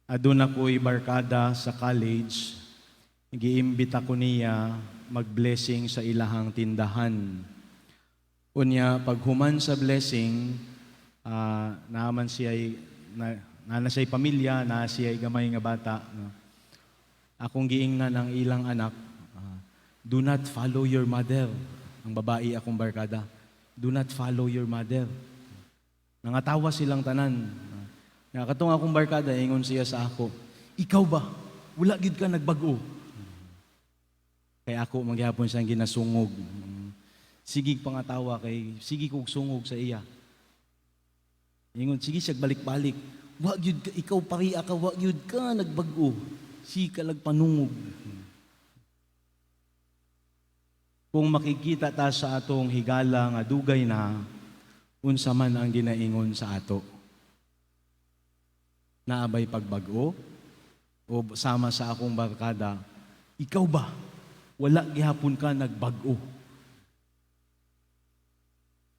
Aduna ko'y barkada sa college, giimbita ko niya mag-blessing sa ilahang tindahan. Unya, paghuman sa blessing, naaman siya na siya'y pamilya, na siya'y gamay nga bata. No? Akong giingnan ang ilang anak, "Do not follow your mother." Ang babae akong barkada. "Do not follow your mother." Nangatawa silang tanan. Nga katong akong barkada, ingon siya sa ako, "Ikaw ba? Wala gid ka nagbag-o." Kay ako magyapon siyang ginasungog. Sige pangatawa kay sige kog sungog sa iya. Ingon, sige siya balik-balik. "Wa gyud ka, ikaw pariha ka, wa gyud ka nagbag-o. Sige ka lagpanungog." Kung makikita ta sa atong higala nga dugay na, unsa man ang ginaingon sa ato? Naabay pagbag-o? O sama sa akong barkada, "Ikaw ba? Wala gihapon ka nagbag-o."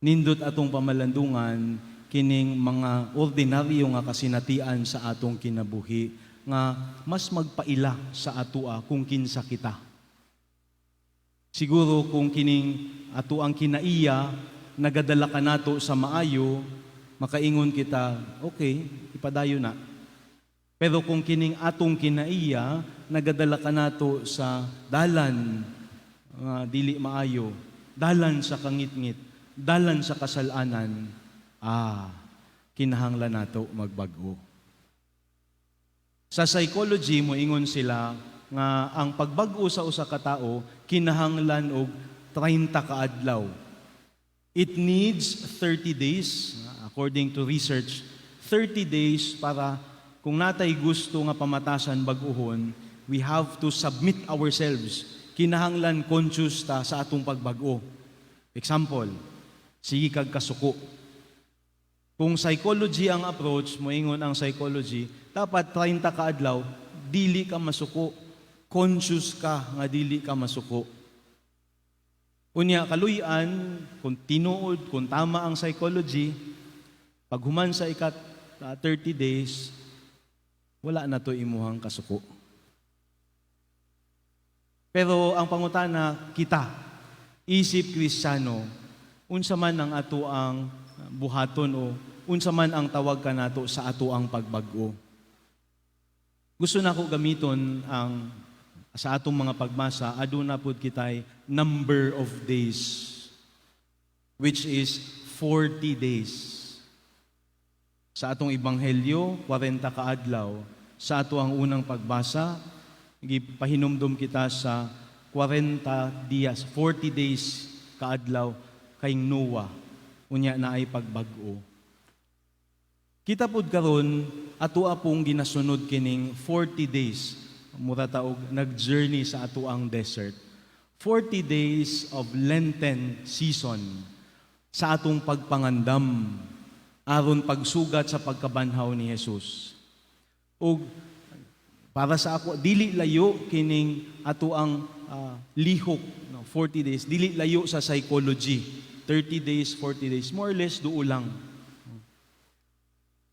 Nindot atong pamalandungan kining mga ordinaryo nga kasinatian sa atong kinabuhi nga mas magpaila sa atoa kung kinsa kita. Siguro kung kining ato ang kinaiya nagadala ka nato sa maayo, makaingon kita, "Okay, ipadayo na." Pero kung kining atong kinaiya nagadala ka nato sa dalan nga dili maayo, dalan sa kangitngit, dalan sa kasalanan, kinahanglan nato magbag-o. Sa psychology, moingon sila nga ang pagbag-o sa usa ka tao kinahanglan og 30 ka adlaw. It needs 30 days, according to research, 30 days para kung natay gusto nga pamatasan bag-uhon, we have to submit ourselves. Kinahanglan conscious ta sa atong pagbag-o. Example, sige kag kasuko. Kung psychology ang approach, moingon ang psychology, dapat 30 ka adlaw, dili ka masuko. Conscious ka nga dili ka masuko. Unya, kaluyan, kung tinuod, kung tama ang psychology, paghuman sa ikat 30 days, wala na to imuhang kasuko. Pero ang pangutana, kita, isip Kristiyano, unsa man ang ato ang buhaton o unsa man ang tawag kanato sa ato ang pagbag-o? Gusto na ko gamiton ang sa atong mga pagbasa, aduna pud kitay number of days, which is 40 days. Sa atong ebanghelyo, 40 kaadlaw. Sa ato ang unang pagbasa, gipahinumdum kita sa 40 dias, 40 days kaadlaw kay Noah. Unya na ay pagbag-o. Kita pud karon ato pong ginasunod kining 40 days. Mura ta og nag-journey sa ato ang desert. 40 days of Lenten season sa atong pagpangandam aron pagsugat sa pagkabanhaw ni Jesus. Ug para sa ako, dili layo kining ato ang lihok, no, 40 days, dili layo sa psychology. 30 days, 40 days, more or less duo lang.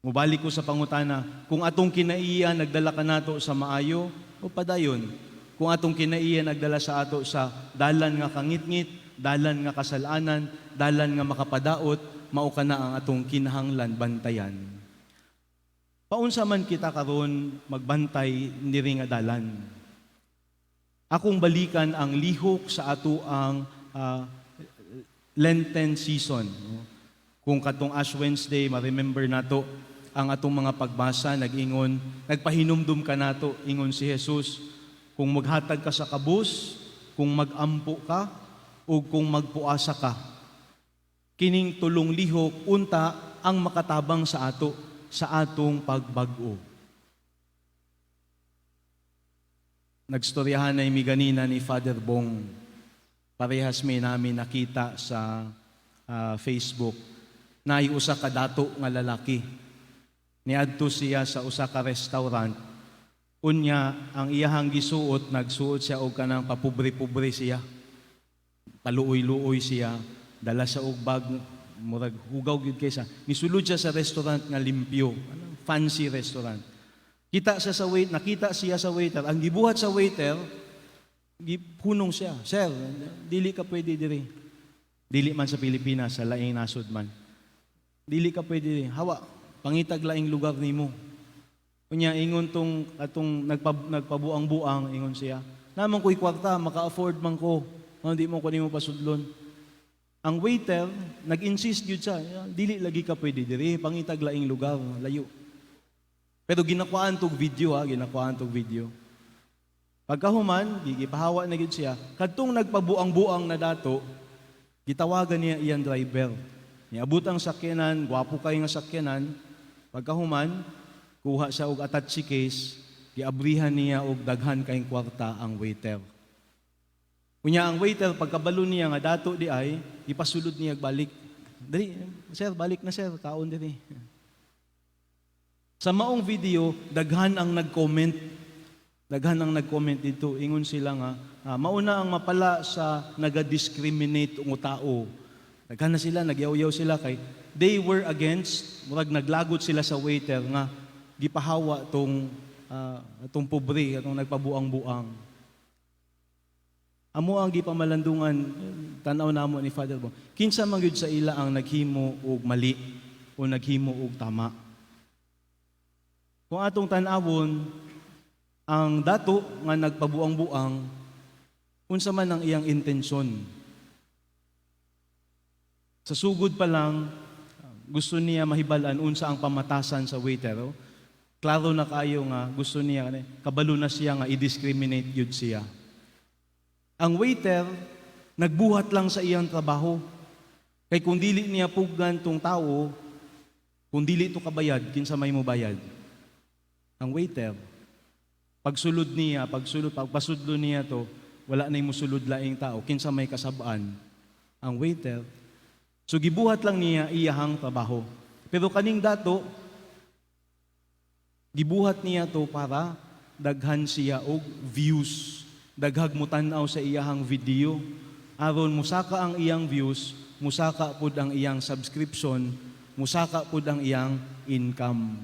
Mubalik ko sa pangutana, kung atong kinaiya nagdala ka nato sa maayo, o padayon. Kung atong kinaiya nagdala sa ato sa dalan nga kangitngit, dalan nga kasalanan, dalan nga makapadaot, mao kana ang atong kinahanglan bantayan. Paunsa man kita karon magbantay niri nga dalan? Akong balikan ang lihok sa ato ang Lenten season. No? Kung katong Ash Wednesday, ma-remember nato ang atong mga pagbasa, nag-ingon, nagpahinumdum ka nato, ingon si Jesus, kung maghatag ka sa kabus, kung mag-ampo ka, o kung magpuasa ka. Kining tulong lihok, unta ang makatabang sa ato, sa atong pagbag-o. Nagstoryahan na mi ganina ni Father Bong. Parehas mi namin nakita sa Facebook na usa ka dato nga lalaki. Niadto siya sa usa ka restaurant. Unya ang iyahang gisuot, nagsuot siya og kanang papobre-pobre siya. Paluoy-luoy siya, dala sa og bag, murag hugaw gyud kay sa. Nisulod siya sa restaurant nga limpyo, fancy restaurant. Kita siya sa wait, nakita siya sa waiter. Ang gibuhat sa waiter, gihunong siya. "Sir, dili ka pwede diri." Dili man sa Pilipinas, sa laing nasod man. "Dili ka pwede diri. Hawa, pangitag laing lugar nimo." Unya ingon tong atong nagpabuang-buang, ingon siya, "Naa man ko'y kwarta, maka-afford man ko. Hindi mo ko nimo pasudlon." Ang waiter, nag-insist gyud siya, "Dili lagi ka pwede diri, pangitag laing lugar, layo." Pero ginakuhaan tog video ha, ginakuhaan tog video. Pagkahuman, gipahawa na gyud siya. Kadtong nagpabuang-buang na dato, gitawagan niya iyang driver. Niabot ang sakyanan, gwapo kay nga sakyanan. Pagkahuman, kuha siya og attache case, giabrihan niya og daghan kayong kwarta ang waiter. Unya ang waiter, pagkabalo niya nga dato di ay, ipasulod niya balik. "Dali, sir, balik na sir, kaon diri." Sa maong video, daghan ang nag-comment. Daghan ang nag-comment dito. Ingon sila nga, mauna ang mapala sa naga-discriminate ng tao. Daghan na sila, nagyaw-yaw sila kay they were against, murag naglagot sila sa waiter nga gipahawa tong pobre, atong nagpabuang-buang. Amo ang gipamalandungan tan-aw namo ni Father Bo. Kinsa man gyud sa ila ang naghimo og mali o naghimo og tama? Kung atong tan-awon ang dato nga nagpabuang-buang, unsa man ang iyang intensyon? Sa sugod pa lang, gusto niya mahibal-an unsa ang pamatasan sa waiter. Oh. Klaro na kayo nga gusto niya, kabalo na siya nga i-discriminate gyud siya. Ang waiter, nagbuhat lang sa iyang trabaho. Kay kung dili niya pugnan tong tao, kung dili to kabayad, kinsa may mo bayad? Ang waiter. Pagsulod niya, pagsulod, pagpasudlo niya to, wala na musulod laing tao, kinsa may kasabaan? Ang waiter. So gibuhat lang niya iyahang trabaho. Pero kaning dato, gibuhat niya to para daghan siya og views. Daghag mo tan-aw sa iyahang video. Aron musaka ang iyang views, musaka pud ang iyang subscription, musaka pud ang iyang income.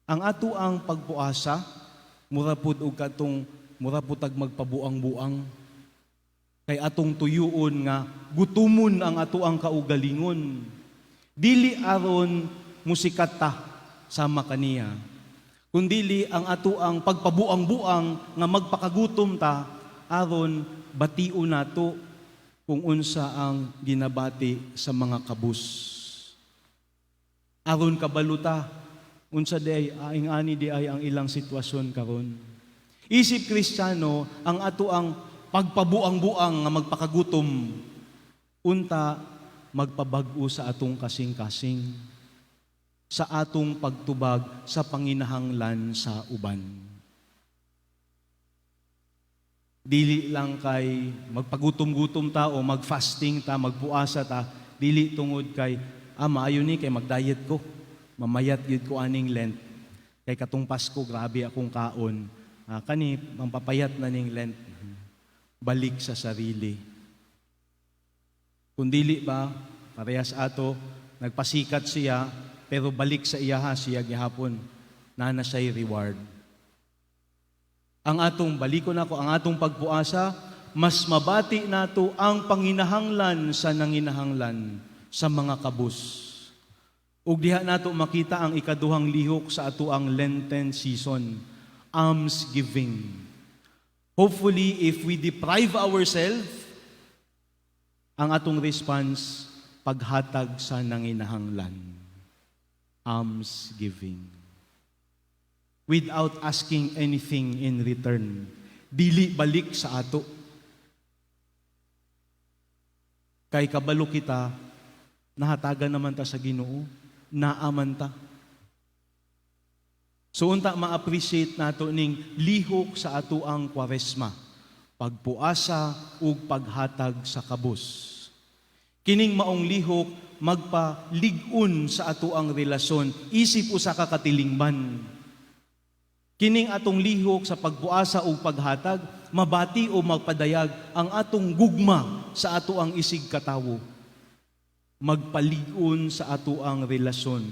Ang ato ang pagpuasa, mura pud og katong mura pud tag magpabuang-buang. Kay atong tuyuon nga gutumon ang ato ang kaugalingon. Dili aron musikat ta sama kaniya, kundili ang ato ang pagpabuang-buang nga magpakagutom ta aron batio nato kung unsa ang ginabati sa mga kabus. Aron kabalo ta unsa di ay aing ani di ay ang ilang sitwasyon karon. Isip Kristiyano, ang ato ang pagpabuang-buang nga magpakagutom unta magpabag-o sa atong kasing-kasing, sa atong pagtubag sa panginahanglan sa uban. Dili lang kay magpagutom-gutom ta o mag-fasting ta, magpuasa ta, dili tungod kay maayo ni kay mag-diet ko. Mamayat gyud ko aning Lent. Kay katong Pasko grabe akong kaon. Kani mampapayat na ning Lent. Balik sa sarili. Kung dili ba, parehas ato, nagpasikat siya, pero balik sa iyaha siya gihapon, na siya'y reward. Ang atong balikon ako, ang atong pagpuasa, mas mabati nato ang panginahanglan sa nanginahanglan, sa mga kabus. Ug diha nato makita ang ikaduhang lihok sa ato ang Lenten season, alms giving. Hopefully, if we deprive ourselves, ang atong response, paghatag sa nanginahanglan. Alms giving. Without asking anything in return. Dili balik sa ato. Kay kabalo kita, nahatagan naman ta sa Ginoo, naaman ta. So unta ma-appreciate nato ning lihok sa ato ang Kwaresma, pagpuasa ug paghatag sa kabus. Kining maong lihok magpalig-on sa ato ang relasyon isip usa ka katilingban. Kining atong lihok sa pagpuasa ug paghatag mabati o magpadayag ang atong gugma sa ato ang isig katawo. Magpalig-on sa atoang relasyon.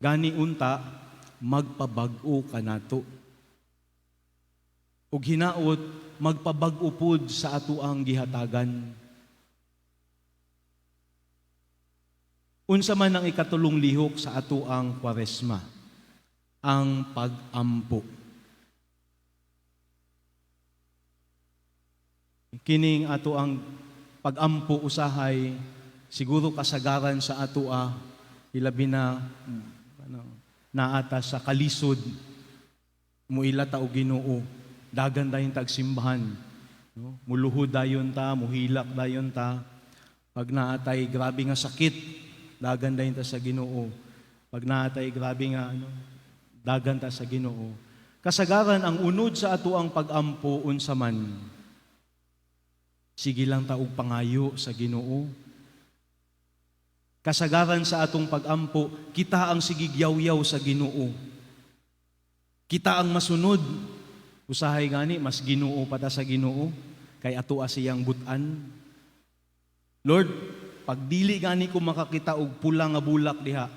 Gani unta, magpabag-o kanato. Ug hinaot magpabag-o pud sa atoang gihatagan. Unsa man ang ikatulong lihok sa atoang Kwaresma? Ang pag-ampo. Kining atoang pag-ampo usahay siguro kasagaran sa atoa, ilabi na ano, naata sa kalisod, muila ta og Ginoo, dagan dayon tag simbahan, no? Muluhod dayon ta, muhilak dayon ta. Pag naatay grabe nga sakit, dagan dayon ta sa Ginoo. Pag naatay grabe nga ano, dagan ta sa Ginoo. Kasagaran ang unod sa atoang pag-ampo unsa man? Sige lang ta og pangayo sa Ginoo. Kasagaran sa atong pag-ampo, kita ang sigig yaw-yaw sa Ginoo. Kita ang masunod. Usahay gani mas Ginoo pa ta sa Ginoo kay atoa siyang butan. Lord, pag dili gani ko makakita og pula nga bulak diha,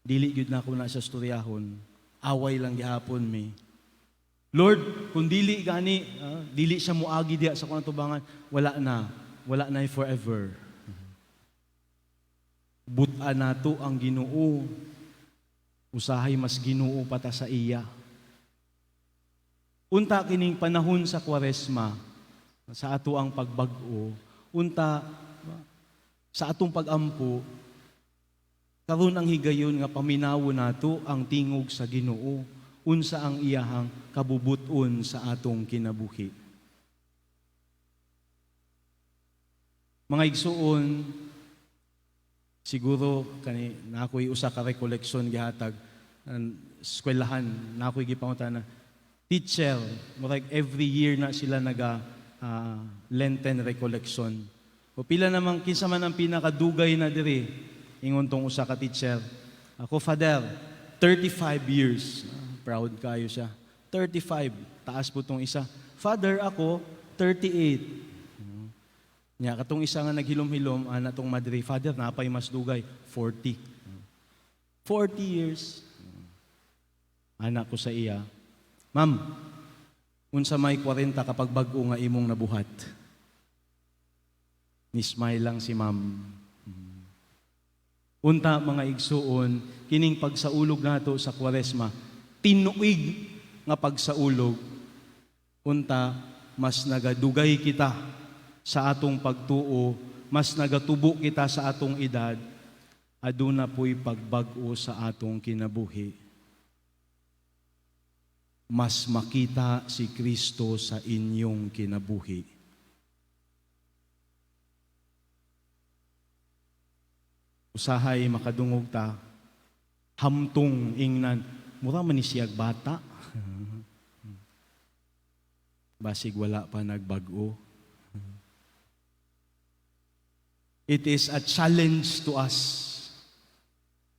dili gyud nako na sa storyahon. Away lang gihapon mi. Lord, kung dili gani, dili siya muagi diha sa akong atubangan, wala na. Wala na forever. Butan nato ang Ginoo. Usahay mas Ginoo pa ta sa iya. Unta kining panahon sa Kwaresma, sa ato ang pagbag-o, unta sa atong pag-ampo, karon ang higayon nga paminawo nato ang tingog sa Ginoo, unsa ang iyahang kabubuton sa atong kinabuhi. Mga igsuon, siguro kani na ako'y usa ka recollection gihatag eskwelahan na ako'y gipangutana teacher, murag every year na sila naga Lenten recollection. O pila namang kinsa man ang pinakadugay na diri, ingon tong usa ka teacher. Ako, Father, 35 years. Proud kayo siya. 35. Taas po tong isa. Father, ako, 38. Nya katong isa nga naghilom-hilom ana tong madre, Father, napay mas dugay, 40. 40 years. Anak ko sa iya, Ma'am, unsa may 40 kapag bag-o nga imong nabuhat? Ni-smile lang si ma'am. Unta mga igsuon, kining pagsaulog nato sa Kwaresma, tinuig nga pagsaulog, unta mas nagadugay kita sa atong pagtuo, mas nagatubo kita sa atong edad, aduna po'y pagbag-o sa atong kinabuhi. Mas makita si Kristo sa inyong kinabuhi. Usahay makadungog ta, hamtong ingnan, mura man ni siyag bata. Basig wala pa nagbag-o. It is a challenge to us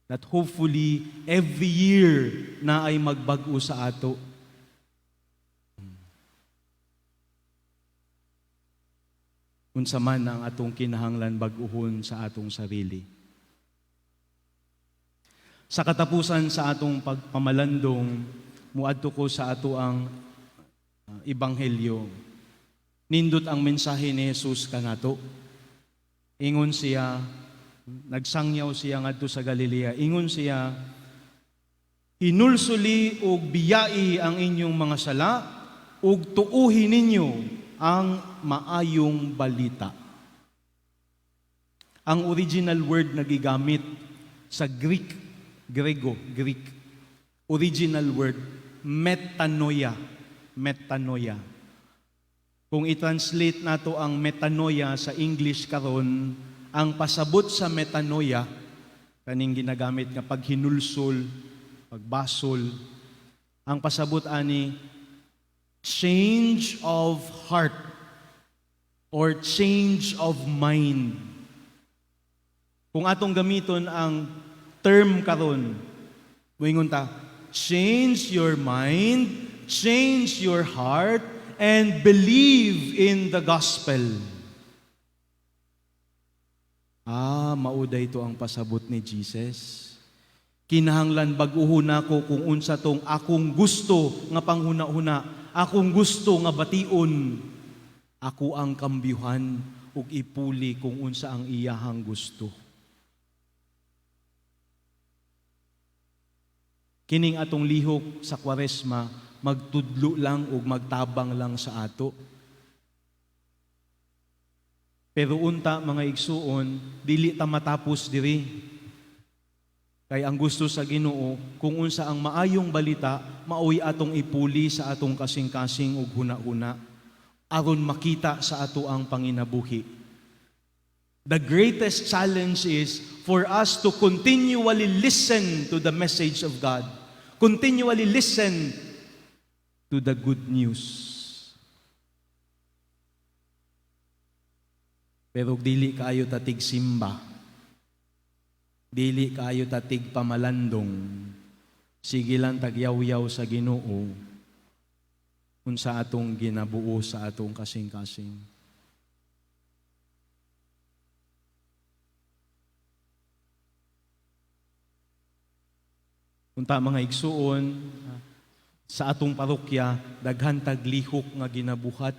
that hopefully every year na ay magbag-o sa ato. Unsa man ang atong kinahanglan bag-uhon sa atong sarili. Sa katapusan sa atong pagpamalandong, muadto ko sa ato ang ebanghelyo. Nindot ang mensahe ni Jesus kanato. Ingon siya, nagsangyaw siya ngadto sa Galilea. Ingon siya, hinulsuli og biyai ang inyong mga sala ug tuuhi ninyo ang maayong balita. Ang original word na gigamit sa Greek, Grego, Greek, original word, metanoia. Metanoia. Kung i-translate nato ang metanoia sa English karon, ang pasabot sa metanoia, kaning ginagamit nga paghinulsol, pagbasol, ang pasabot ani, change of heart or change of mind. Kung atong gamiton ang term karon, moingon ta, change your mind, change your heart, and believe in the gospel. Ah, mao diay to ang pasabot ni Jesus. Kinahanglan bag-uhon nako kung unsa tong akong gusto nga panghuna-huna, akong gusto nga bation. Ako ang kambyuhan ug ipuli kung unsa ang iyahang gusto. Kining atong lihok sa Kwaresma, magtudlo lang ug magtabang lang sa ato. Pero unta, mga igsuon, dili ta matapos diri. Kay ang gusto sa Ginoo, kung unsa ang maayong balita, maoy atong ipuli sa atong kasing-kasing ug huna-huna aron makita sa ato ang panginabuhi. The greatest challenge is for us to continually listen to the message of God. Continually listen to the good news. Pero dili kaayo ta tigsimba. Dili kaayo ta tigpamalandong. Sige lang tagyaw-yaw sa Ginoo unsa atong ginabuo sa atong kasing-kasing. Unta, mga igsuon, sa atong parokya, daghan tag lihok nga ginabuhat,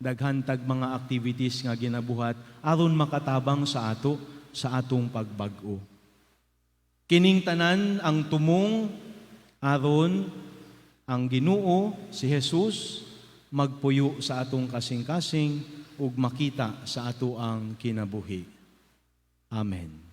daghan tag mga activities nga ginabuhat aron makatabang sa ato sa atong pagbag-o. Kining tanan ang tumong aron ang Ginoo si Jesus magpuyo sa atong kasing-kasing ug makita sa ato ang kinabuhi. Amen.